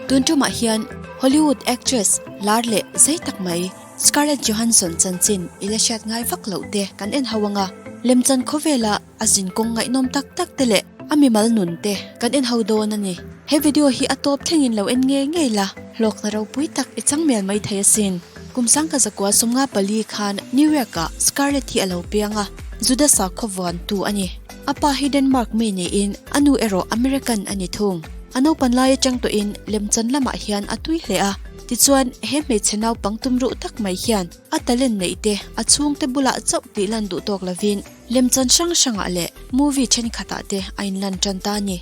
Tun tumah hian Hollywood actress lar leh zei tak mai Scarlett Johansson chanchin i la hriat ngai vak loh te kan en ho ang a, lemchan khawvela a zinkawng ngaihnawm tak tak te leh a mimal nun te kan en ho dawn a ni. He video hi a tawp thlengin lo en ngei ngei la, hlawkna ropui tak i chang mial mai thei asin. Kum sangka zakua 54 khan New York ah Scarlett hi a lo piang a, Juda sakhaw vuantu a ni. A pa hi Denmark mi niin a nu erawh American a ni thung. A naupan lai atang tawhin lemchan lamah hian a tui hle a, tichuan he hmeichhe naupang tum ruh tak mai hian a talent neih te a chhungte bulah chauh tih lan duh tawk lovin lemchan hrang hrangah leh movie thenkhatah te a inlan tan ta a ni.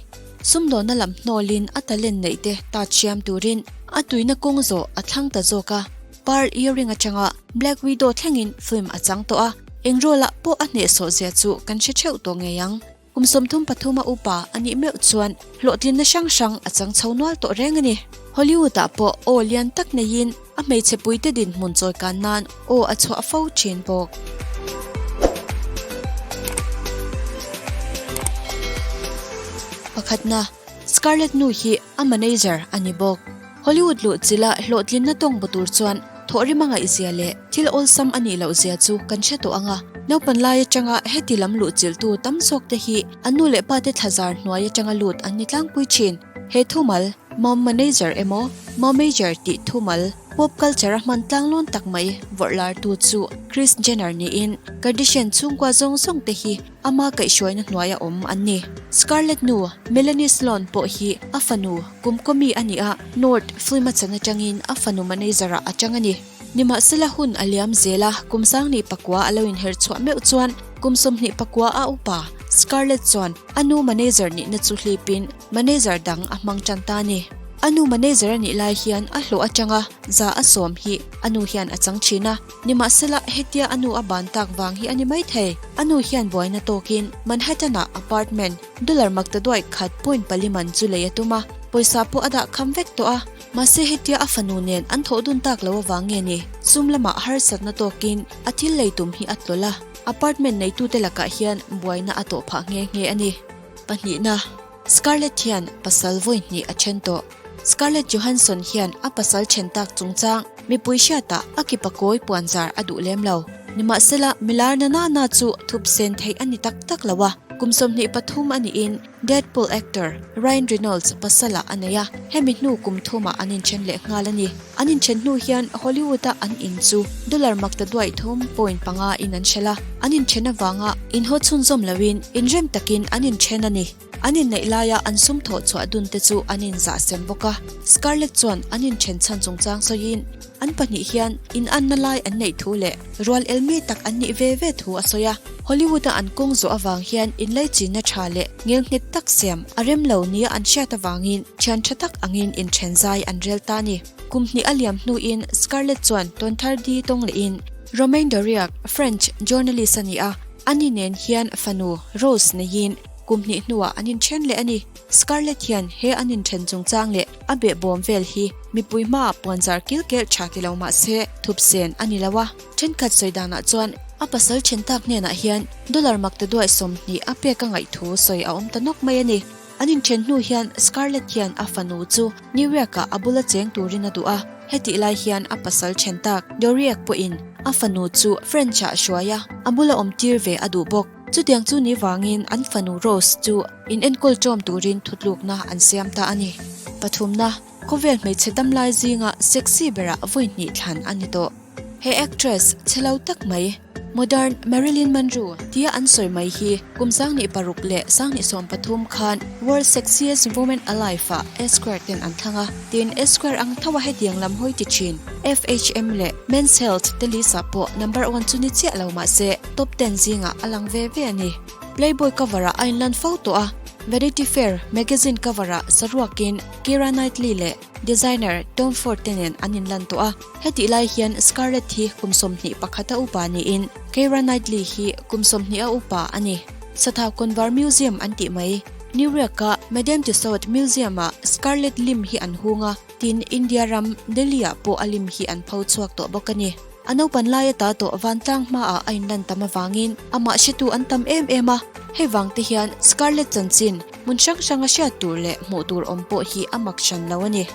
Sumdawnna lam hnawlin a talent neih te ta thiam turin a tuina kawng zawh a thlang ta zawk a. Pearl Earring atanga Black Widow thlengin film a chang tawh a, eng role ah pawh a hnehsawh zia chu kan hre theuh tawh ngei ang. Kum 33 a upa a nih meuh chuan hlawhtlinna hrang hrang a chang chho nual tawh reng a ni. Hollywood ah pawh aw lian tak neiin a hmeichhe puite dinhmun chawikan nan aw a chhuah fo thin bawk. Pakhatna, Scarlett nu hi a manager a ni bawk. Hollywood luh chila hlawhtlinna tawng bu tur chuan thawhrim a ngaihzia leh thil awlsam a nih loh zia chu kan hre tawh ang a. Naupan lai atanga heti lam luh chilhtu tam zawk te hi an nu leh pa te thlazar hnuai atanga lut an ni tlangpui thin. He thumal, Mom Manager emaw Momager tih thumal pop culture a hman tlanglawn tak mai vawrh lartu chu Kris Jenner niin Kardashian chhungkua zawng zawng te hi Ama kaihhruaina hnuaia awm an ni. Scarlett nu, Melanie Sloan pawh hi a fanu kum kawmi a ni a, North film a chan atangin a fanu manager-ah a chang a ni. Nimahsela hun a liam zel a, kum 19 a lo inher chhuah meuh chuan kum 21 a upa Scarlett chuan a nu manager nihna chu hlipin manager dang a hmang tan ta a ni. A nu manager a nih lai hian a hlawh atanga 100% hi a nu hian a chang thin a. Nimahsela, hetia a nu a ban tak vang hi a ni maithei. A nu hian buaina tawkin Manhattan-ah apartment dollar makta duai khat point pali man chu lei a tum a, pawisa pawh a dah kham vek tawh a. Mahse hetia a fanu nen an thawh dun tak lo avang nge ni, sum lamah harsatna tawkin a thil lei tum hi a tlawlh a, apartment neitute lakah hian buaina a tawh phah nghe nghe a ni. Pahnihna, Scarlett hian pasal vawi hnih a then tawh. Scarlett Johansson hian a pasal then tak chungchang mipui hriatah a kipa kawi puanzar a duh lem lo. Nimahsela, milar na na na chu thup sen theih a ni tak tak lo a, kum 23 a niin Deadpool actor Ryan Reynolds pasalah a nei a, hemi hnu kum thumah an inthen leh nghal a ni. An inthen hnu hian Hollywood-a an in chu dollar makta duaih thum point panga in an hrelh a, an inthen avanga inhaw chhunzawm loin inrem takin an inthen a ni. An inneih laia an sum thawh chhuah dun te chu an inzah sem bawk a. Scarlett chuan an inthen chhan chungchang sawiin, an pahnih hian inanna lai an neih thu leh rual elmi tak an nih ve ve thu a sawi a. Hollywood-a an kawng zawh avang hian inlaichinna tha leh ngelnghet tak siam a rem lo nia an hriat avangin thian tha tak angin inthen zai an rel ta a ni. Kum hnih a liam hnuin Scarlett chuan tawnthar di tawng lehin Romain Dauriac, French journalist a ni a, ani nen hian fanu Rose neiin Kum hnih hnuah an inthen leh a ni. Scarlett hian he an inthen chungchang leh a behbawm vel hi mipui hmaah puanzar kil kelh tha ti lo mah se thupsen a ni lo a. Thenkhat sawi danah chuan a pasal then tak hnenah hian dollar makta duaih 20 a pek a ngaih thu sawi a awm ta nawk mai a ni. An inthen hnu hian Scarlett hian a fanu chu New York-ah a bula cheng turin a duh a, hetih lai hian a pasal then tak Doriak pawhin a fanu chu French-ah hruai a, a bula awm tir ve a duh bawk. Chutiang chu ni vangin an fanu Rose chu in enkawl ṭawm turin thutlukna an siam ta a ni. Pathumna, khawvel hmeichhe damlai zinga sexy berah vawi hnih thlan a ni tawh. He actress chhe lo tak mai, modern Marilyn Monroe tia an sawi mai hi kum 16 leh 1913 khan World Sexiest Woman Alive-ah Esquire ten an thlang a, tin Esquire ang tho a hetiang lam hawi ti thin. FHM leh Men's Health te list-ah pawh number one chu ni chiah lo mah se, top ten zingah a lang ve ve a ni. Playboy cover-ah a inlan fo tawh a, Vanity Fair magazine cover-ah saruakin Keira Knightley leh designer Tom Ford te nen an inlan tawh a. Hetih lai hian Scarlett hi kum 21 a upa niin Keira Knightley hi kum 20 a upa a ni. Satha Konvar Museum an tih mai. New York-a Madame Tussauds Museum-ah Scarlett lim hi an hung a. Tin, India ram Delhi-ah pawh a lim hi an pho chhuak tawh bawk a ni. A naupan lai ata tawh vantlang hmaah a inlan tam avangin amah hretu an tam em em a, hei vang te hian Scarlett chanchin hmun hrang hranga hriat tur leh hmuh tur awm pawh hi a mak hran lo a ni.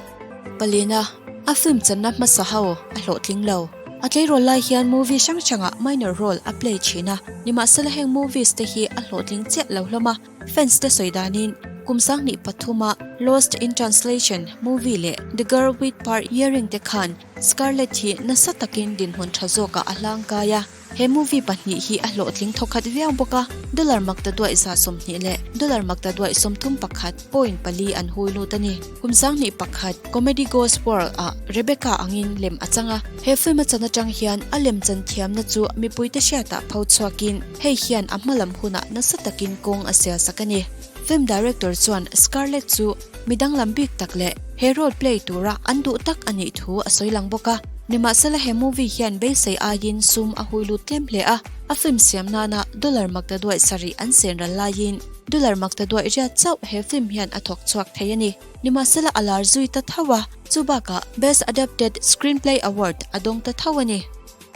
Palina, A film channa hmasa ho a hlawhtling lo. A tleirawl lai hian movie hrang hrangah minor role a play thin a, nimahsela heng movies te hi a hlawhtling chiah lo hlawm a, fans te sawi danin kum sanghnih pathuma Lost in Translation movie leh The Girl with Pearl Earring te khan Scarlett hi nasa takin dinhmun tha zawkah a hlangkai a. He movie pahnih hi a hlawhtling thawkhat viau bawk a, dollar makta duaih 120 leh dollar makta duaih 31 point pali an hui lut a ni. Kum 21 comedy Ghost World ah Rebecca angin lem a chang a, he film a chan atang hian a lem chan thiamna chu mipuite hriatah pho chhuakin hei hian a hmalam hunah nasa takin kawng a sial sak a ni. Film director chuan Scarlett chu Mi danglam bik tak leh he role play tura an duh tak a nih thu a sawi lang bawk a. Nimahsela he movie hian beisei aiin sum a hui lut tlem hle a, a film siam nana dollar makta duaih sarih an sen ral laiin dollar makta duaih riat chauh he film hian a thawk chhuak thei a ni. Nimahsela a lar zui ta tho a, chu bakah Best Adapted Screenplay Award a dawng ta tho a ni.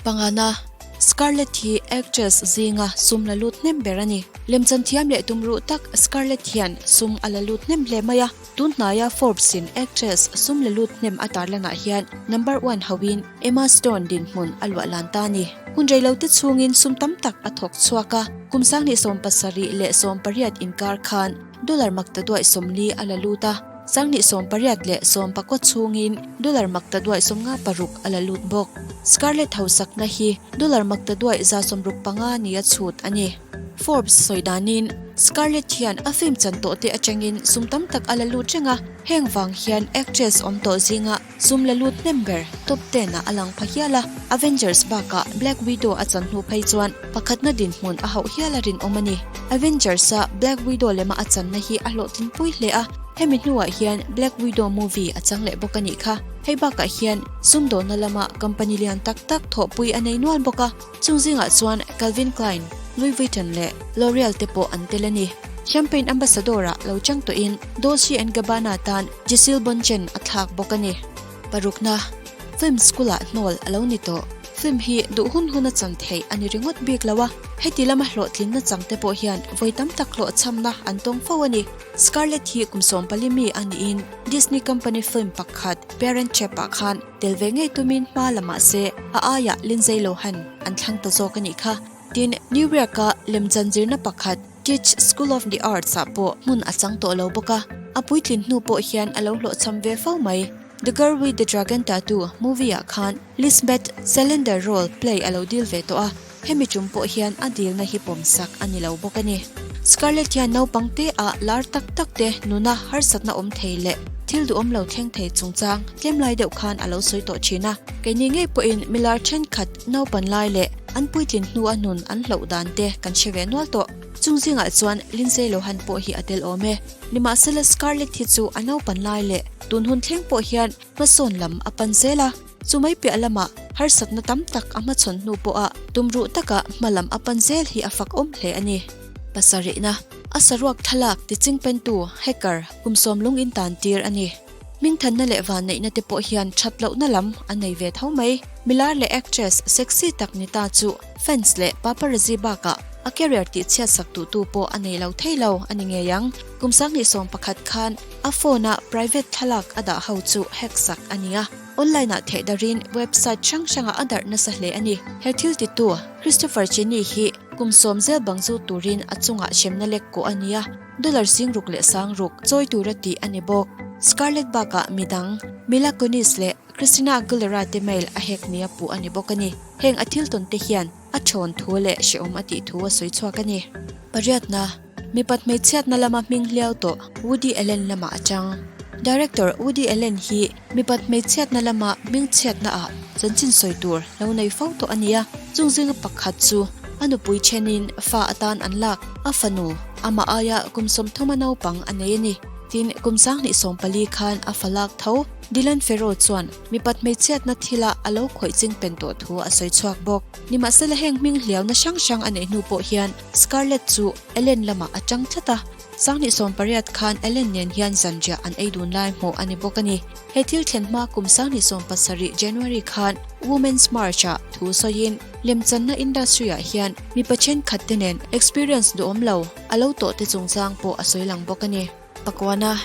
Pangana, Scarlett hi actress zinga sum la lut hnem ber a ni. Lemchan thiam leh tumruh tak Scarlett hian sum a la lut hnem hle mai a, tun hnaia Forbes-in actress sum la lut hnem a tarlanah hian number one hoin Emma Stone dinhmun a luah lan ta a ni. Hun reilote chhungin sum tam tak a thawk chhuak a, kum 2017 leh 18 inkar khan dollar makta duaih 40 a la lut a, 2018 leh 19 chhungin dollar makta duaih 56 a la lut bawk. Scarlett hausakna hi dollar makta duaih 65 nia chhut a ni. Forbes sawi danin, Scarlett hian a film chan tawh te atangin sum tam tak a la lut reng a, heng vang hian actress awm tawh zinga sum la lut hnem ber top ten ah a lang pha hial a, Avengers bakah Black Widow a chan hnu phei chuan pakhatna dinhmun a hauh hial a rinawm a ni. Avengers a Black Widow lema a channa hi a hlawhtlinpui hle a, hemi hnuah hian Black Widow movie a chang leh bawk a nih kha. Hei bakah hian sumdawnna lama company lian tak tak thawhpui a nei nual bawk a, chung zingah chuan Calvin Klein, Louis Vuitton leh L'Oreal te pawh an tel a ni. Champagne Ambassador-ah lo chang tawhin Dolce and Gabbana tan Gisele Bundchen a thlak bawk a ni. Parukna, Film School-ah hnawl a lo ni tawh. Film hi duh hun hun a chan theih a ni ringawt bik lo a, heti lama hlawhtlinna chang te pawh hian vawi tam tak hlawhchhamna an tawng fo a ni. Scarlett hi kum 14 mi a niin Disney company film pakhat Parent Trap-ah khan tel ve ngei tumin hma la mah se a aiah Lindsay Lohan an thlang ta zawk a nih kha. Tin, New York-a lemchan zirna pakhat Tisch School of the Arts-ah pawh hmun a chang tawh lo bawk a, a puitlin hnu pawh hian a lo hlawhchham ve fo mai. The Girl with the Dragon Tattoo movie-ah khan Lisbeth Salander role play a lo dil ve tawh a, Hemi tum pawh hian a dilna hi pawmsak a ni lo bawk a ni. Scarlett hian naupang te ah lar tak tak te nuna harsatna awm thei leh thil duhawm lo thleng thei chungchang tlem lai deuh khan a lo sawi tawh thin a. Keini ngei pawhin milar thenkhat naupan lai leh an puitlin hnua nun an hloh dan te kan hre ve nual tawh. Chung zingah chuan Lindsay Lohan pawh hi a tel awm e. Nimahsela Scarlett hi chu a naupan lai leh tun hun thleng pawh hian hmasawn lam a pan zel a. Chu mai piah lamah harsatna tam tak a hmachhawn hnu pawha tumruh taka hma lam a pan zel hi a fakawm hle a ni. Pasarihna, A saruak thlalak tichingpentu, hacker, kum sawmlung in tan tir a ni. Hmingthanna leh vanneihna te pawh hian that lohna lam a nei ve tho mai. Milar leh actress sexy tak ni ta chu fans leh paparazzi bakah a career tihchhiat sak duhtu pawh a nei lo thei lo a ni ngei ang. Kum 2011 khan a phone-a private thlalak a dah ho chu hack sak a ni a. Online-ah theih darin website hrang hrangah a darh nasa hle a ni. He thil titu Christopher Cheney hi kum sawm zel bang zut turin a chungah hremna lek kawh a ni a, dollar 6000 leh 6000 chawi tura tih a ni bawk. Scarlett bakah midang Mila Kunis leh Christina Aguilera te mail a hack nia puh a ni bawk a ni. Heng a thil tawn te hian a thawn thu leh hrehawm a tih thu a sawi chhuak a ni. Pariatna. Mipat hmeichhiatna lama hming hliau tawh Woody Allen lamah a chang. Director Woody Allen hi mipat hmeichhiatna lama hmingchhiatna ah chanchin sawi tur lo nei fo tawh a ni a, chung zinga pakhat chu a nupui thenin fa atan an lak a fanu amah aia kum 30 a naupang a nei a ni. Tin, kum 2014 khan a fa lak tho Dylan Farrow chuan mipat hmeichhiatna thila a lo khawih ching pen tawh thu a sawi chhuak bawk. Nimahsela heng hming hliauna hrang hrang a neih hnu pawh hian Scarlett chu Ellen lamah a tang tlat a, 2018 khan Ellen nen hian zanriah an ei dun lai hmuh a ni bawk a ni. He thil thlen hma kum 2017 January khan Women's March-ah thu sawiin lemchanna industry-ah hian mipa thenkhat te nen experience duhawm lo a lo tawh te chungchang pawh a sawi lang bawk a ni. Pakuana.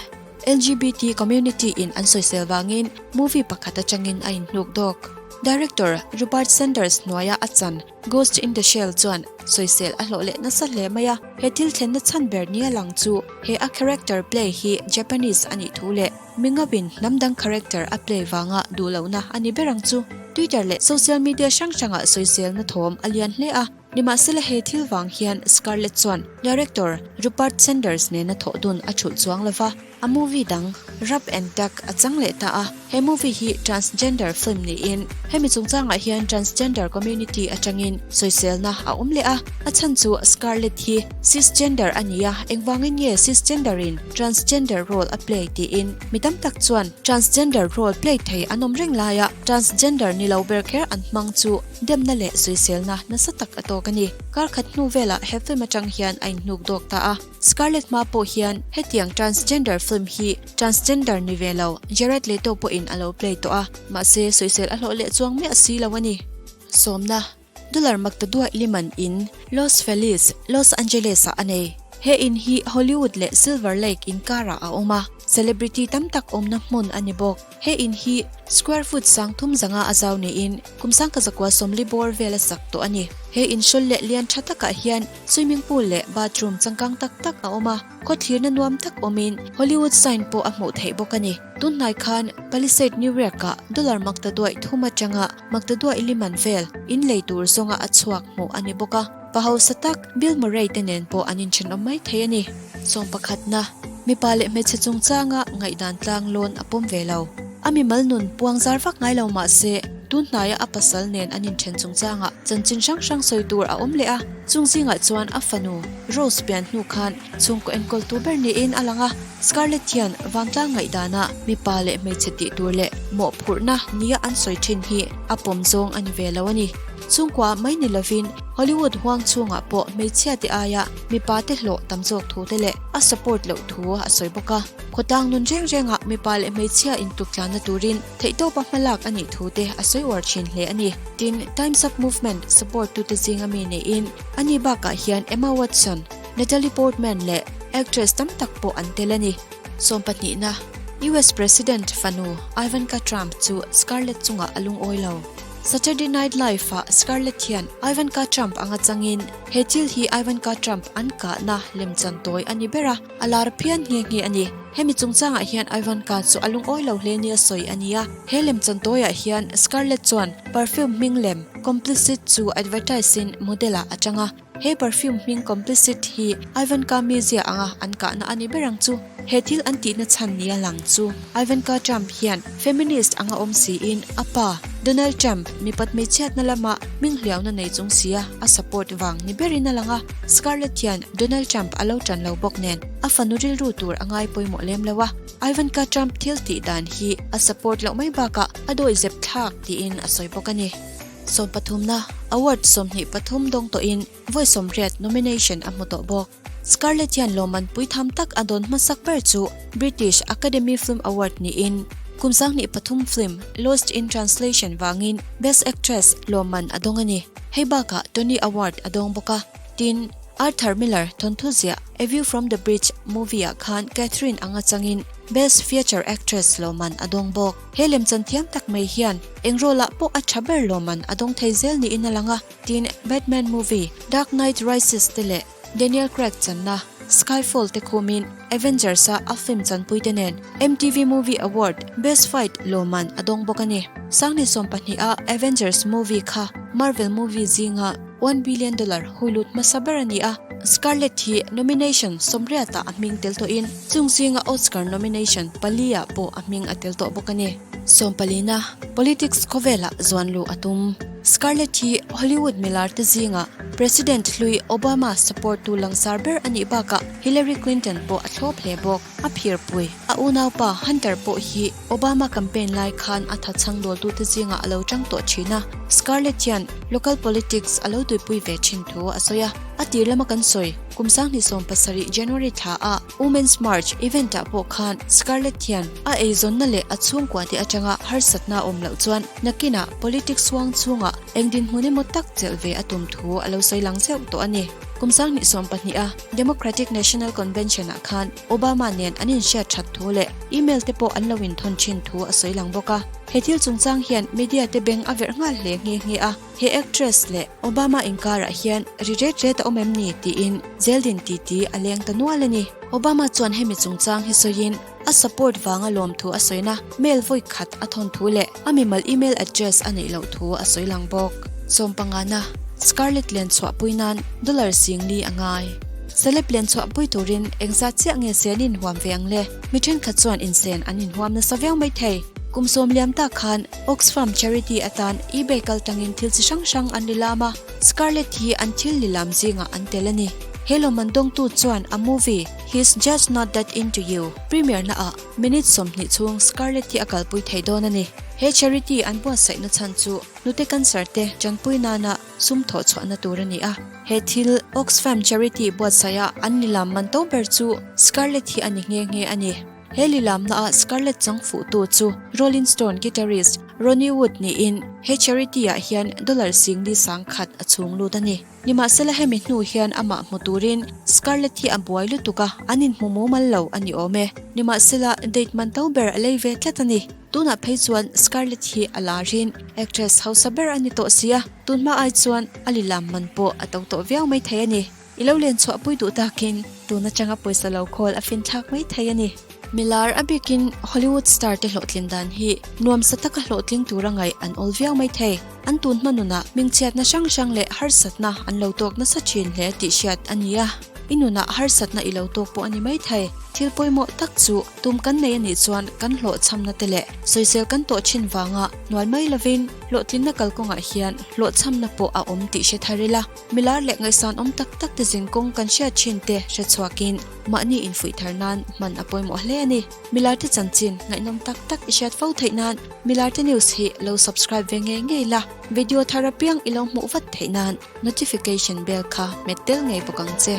LGBT community in an sawisel vangin movie pakhat atangin a inhnuk dawk. Director Rupert Sanders hnuaia a chan Ghost in the Shell chuan sawisel a hlawh leh nasa hle mai a, he thil thlenna chhan ber nia lang chu he a character play hi Japanese a nih thu leh mingawin hnam dang character a play vanga duh lohna a ni ber ang chu. Twitter leh social media hrang hrangah sawiselna thawm a lian hle a, nimahsela he thil vang hian Scarlett chuan director Rupert Sanders nena thawh dun a thulh chuang lova. A movie dang, Rub and Tug a chang leh ta a, he movie hi transgender film niin hemi chungchangah hian transgender community atangin sawiselna a awm leh a, a chhan chu Scarlett hi cisgender a ni a, engvangin nge cisgender in transgender role a play tiin mi tam tak chuan transgender role play thei an awm reng laia transgender ni lo ber kher an hmang chu demna leh sawiselna nasa tak a tawk a ni. Kar khat hnu velah he film atang hian a inhnuk dawk ta a. Scarlett hma pawh hian hetiang transgender film hi transgender ni ve lo Jared Leto pawhin a lo play tawh a, mahse sawisel a hlawh leh chuang miah si lo a ni. Sawmna, Dollar maktaduaih liman in Los Feliz, Los Angeles ah a nei. He in hi Hollywood leh Silver Lake inkarah a awm a, celebrity tam tak awmna hmun a ni bawk. He in hi square foot 3000 zanga a zau niin kum sangkazakua 40 bawr vel a sak tawh a ni. He in hrawl leh lian tha takah hian swimming pool leh bathroom changkang tak tak a awm a, khawthlirna nuam tak awmin Hollywood sign pawh a hmuh theih bawk a ni. Tunhnai khan Palisade New York-ah dollar makta duaih thum atanga makta duaih liman vel in lei tur zawnga a chhuak hmuh a ni bawk a. Pa hausa tak Bill Murray te nen pawh an inthenawm mai thei a ni. Sawm pakhatna, mipa leh hmeichhe chungchanga ngaihdan tlang lawn a pawm ve lo. A mimal nun puang zar vak ngai lo mah se, tun hnaia a pasal nen an inthen chungchanga chanchin hrang hrang sawi tur a awm leh a. Chung zingah chuan a fanu Rose pian hnu khan chhungkaw enkawltu ber niin a lang a. Scarlett hian vantlang ngaihdana mipa leh hmeichhe tih tur leh mawhphurhna nia an sawi thin hi a pawm zawng a ni ve lo a ni. Chhungkua mai ni lovin Hollywood huang chhungah pawh hmeichhia te aia mipa te hlawh tam zawk thu te leh a support loh thu a sawi bawk a. Khawtlang nun reng rengah mipa leh hmeichhia intuktlana turin theihtawpa hmalak a nih thu te a sawi uar thin hle a ni. Tin, Time's Up Movement support tute zinga mi neiin ani bakah hian Emma Watson, Natalie Portman leh actress tam tak pawh an tel a ni. Sawmpahnihna, US President fanu Ivanka Trump chu Scarlett chungah a lungawi lo. Saturday Night Live-ah Scarlett hian Ivanka Trump anga changin he thil hi Ivanka Trump an kahna lemchan tawi a ni ber a, a lar phian nghe nghe a ni. Hemi chungchangah hian Ivanka chu a lungawi lo hle nia sawi a ni a. He lemchan tawiah hian Scarlett chuan perfume hming lem Complicit chu advertise-in model-ah a chang a. He perfume hming Complicit hi Ivanka mizia anga an kahna a ni ber ang chu. He thil an tihna chhan nia lang chu Ivanka Trump hian feminist anga awm siin a pa Donald Trump mipat hmeichhiatna lama hming hliauna nei chung sia a support vang ni berin a lang a. Scarlett hian Donald Trump a lo tan lo bawk nen a fanu rilru tur a ngai pawimawh lem lo a. Ivanka Trump thil tih dan hi a support loh mai bakah a dawihzep thlak tiin a sawi bawk a ni. Sawmpathumna Award 23 dawng tawhin vawi 80 nomination a hmu tawh bawk. Scarlett hian lawmman puitham tak a dawn hmasak ber chu British Academy Film Award niin kum 23 film Lost in Translation vangin Best Actress lawmman a dawng a ni. Hei bakah Tony Award a dawng bawk a. Tin, Arthur Miller thawnthu ziah A View from the Bridge movie-ah khan Catherine anga changin Best Feature Actress lawmman a dawng bawk. He lemchan thiam tak mai hian eng role-ah pawh a tha ber lawmman a dawng thei zel niin a lang a, tin Batman movie Dark Knight Rises te leh Daniel Craig channa Skyfall te khumin Avengers-a a film chanpuite nen MTV Movie Award Best Fight lawmman a dawng bawk a ni. Sangni 12 a Avengers movie kha Marvel movie zinga $1 billion huilut hmasa ber a ni a, Scarlett hi nomination 80 ah a hming tel tawhin chung zinga Oscar nomination pali ah pawh a hming a tel tawh bawk a ni. Sawmpalina, Politics khawvelah zuan luh a tum. Scarlett hi Hollywood milar te zinga President hlui Obama support tu langsar ber a nih bakah Hillary Clinton pawh a thlawp hle bawk. A phirpui, a unaupa Hunter pawh hi Obama campaign lai khan a thachhang dawltute zingah a lo tang tawh thin a, Scarlett hian local politics a lo tuipui ve thin thu a sawi a. A tir lama kan sawi, kum 2017 January thla a Women's March event ah pawh khan Scarlett hian a eizawnna leh a chhungkua te atanga harsatna a awm loh chuan nakinah politics huang chhungah eng dinhmun emaw tak chelh ve a tum thu a lo sawi lang zeuh tawh a ni. Kum 2020 a Democratic National Convention ah khan Obama nen an inhriat that thu leh email te pawh an lo inthawn thin thu a sawi lang bawk a. He thil chungchang hian media te beng a verh nghal hle nghe nghe a. He actress leh Obama inkarah hian ri ret ret a awm em ni tiin zeldin titi a leng ta nual a ni. Obama chuan hemi chungchang hi sawiin a support vanga lawmthu a sawina mail vawi khat a thawn thu leh a mimal email address a neih loh thu a sawi lang bawk. Sawmpangana, Scarlett len chhuahpui nan dollar 4000 a ngai. Celeb len chhuahpui turin engzat chiah nge sen inhuam ve ang le? Mi thenkhat chuan insen an inhuam nasa viau mai thei. Kum sawm liam tak khan Oxfam Charity atan eBay kal tangin thil chi hrang hrang an lilam a, Scarlett hi an thil lilam zingah an tel a ni. He lawmman dawngtu chuan a movie He's Just Not That Into You premiere na ah minute 20 chhung Scarlett hi a kalpui thei dawn a ni. He charity an buatsaihna chhan chu hnute cancer te tanpui nana sum thawh chhuahna tur a ni a. He thil Oxfam Charity buatsaiha an lilam man to ber chu Scarlett hi a ni nghe nghe a ni. He lilamna ah Scarlett chang fuhtu chu Rolling Stone guitarist Ronnie Wood niin he charity ah hian dollar 40,100 a chhung lut a ni. Nimahsela hemi hnu hian amah hmu turin Scarlett hi a buai lutuk a, an inhmu mumal lo a ni awm e. Nimahsela date man to ber a lei ve tlat a ni. Tunah phei chuan Scarlett hi a larin actress hausa ber a ni tawh si a, tunhma ai chuan a lilam man pawh a to tawh viau mai thei a ni. I lo len chhuahpui duh takin tun atanga pawisa lo khawl a finthlak mai thei a ni. Milar a bikin Hollywood star te hlawhtlin dan hi nuamsa taka hlawhtling tura ngaih an awl viau mai thei. An tun hma nunah hmingchhiatna hrang hrang leh harsatna an lo tawk nasa thin hle tih hriat a ni a. I nunah harsatna i lo tawk pawh a ni mai thei. Thil pawimawh tak chu tum kan nei a nih chuan kan hlawhchhamna te leh sawisel kan tawh thin vanga hnual mai lovin hlawhtlinna kalkawngah hian hlawhchhamna pawh a awm tih hre thar ila. Milar leh ngaihsan awm tak tak te zingkawng kan hriat thin te hre chhuakin mahni infuih thar nan hman a pawimawh hle a ni. Milar te chanchin ngaihnawm tak tak i hriat fo theih nan Milar te news hi lo subscribe ve ngei ngei la, video thar apiang i lo hmuh vat theih nan notification bell kha hmet tel ngei bawk ang che.